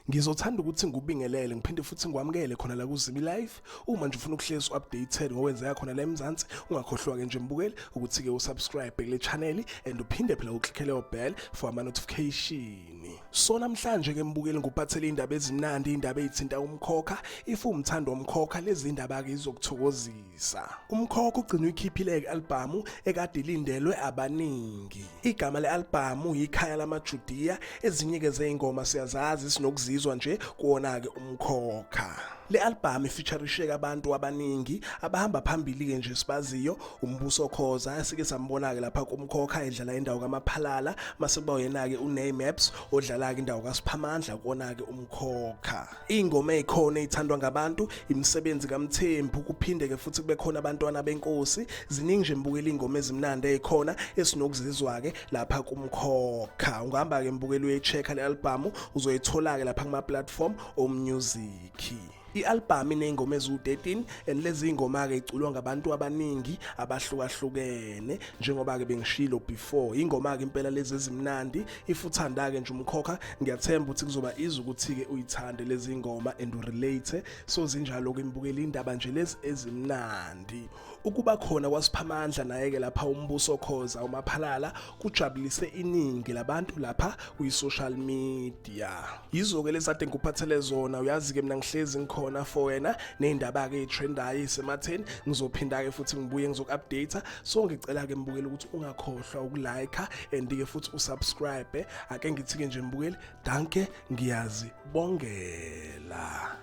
Ngizothanda ukuthi ngikubingelele ngiphinde futhi ngikwamukele khona la kuZibi Live. Uma nje ufuna ukuhlezi updated ngokwenzeka khona la eMzansi, ungakhohlwa ke nje mbukeli ukuthi ke usubscribe kule channel and uphinde phela uklikhele leyo bell for ama notification. So namhlanje ke mbukeli ngikuphathele indaba ezimnandi, indaba ezithinta umkhokha. If umthando womkhokha lezi indaba ke izokuthokozisa. Umkhokha ugcina uyikhiphile ke album ekade ilindelwe abaningi. Igama le-albhamu yikhaya lamaJudiya, ezinye-ke zey'ngoma siyazazi sinokuzizwa nje kuwona-ke umkhokha. Le albhamu ifeaturisheke abantu abaningi abahamba phambili-ke nje sibaziyo, uMbuso Khoza esike sambona-ke lapha kumkhokha edlala indawo kaMaphalala, mase kuba uyena-ke uNay Maps odlala-ke indawo kaSiphamandla kuwona-ke umkhokha. Iy'ngoma ey'khona ey'thandwa ngabantu, imisebenzi kaMthembu, kuphinde-ke futhi kube khona abantwana benkosi. Ziningi nje mbukeli iy'ngoma ezimnandi ey'khona esinokuzizwa-ke lapha kumkhokha. Ungahamba-ke mbukeli uyoyi-check-a le albhamu, uzoyithola-ke lapha kuma-platform omusic. I-albhamu iney'ngoma eziwu-13 and lezi y'ngoma-ke iculwa ngabantu abaningi abahlukahlukene njengoba-ke bengishilo before. Ingoma-ke impela lezi ezimnandi, if uthanda-ke nje umkhokha ngiyathemba ukuthi kuzoba easy ukuthi-ke uyithande lezi ngoma and urelate. So zinjalo-ke mbukeli indaba nje lezi ezimnandi. Ukuba khona kwaSiphamandla naye-ke lapha uMbuso Khoza uMaphalala kujabulise iningi labantu lapha kwi-social media. Yizo-ke lezi ade ngikuphathele zona, uyazi-ke mina ngihlezi ngikhona for wena ney'ndaba-ke ey'trendayo ey'sematheni. Ngizophinda-ke futhi ngibuye ngizoku-update. So ngicela-ke mbukeli ukuthi ungakhohlwa ukulike and-ke futhi usubscribe. Ake ngithi-ke nje mbukeli, danke, ngiyazibongela.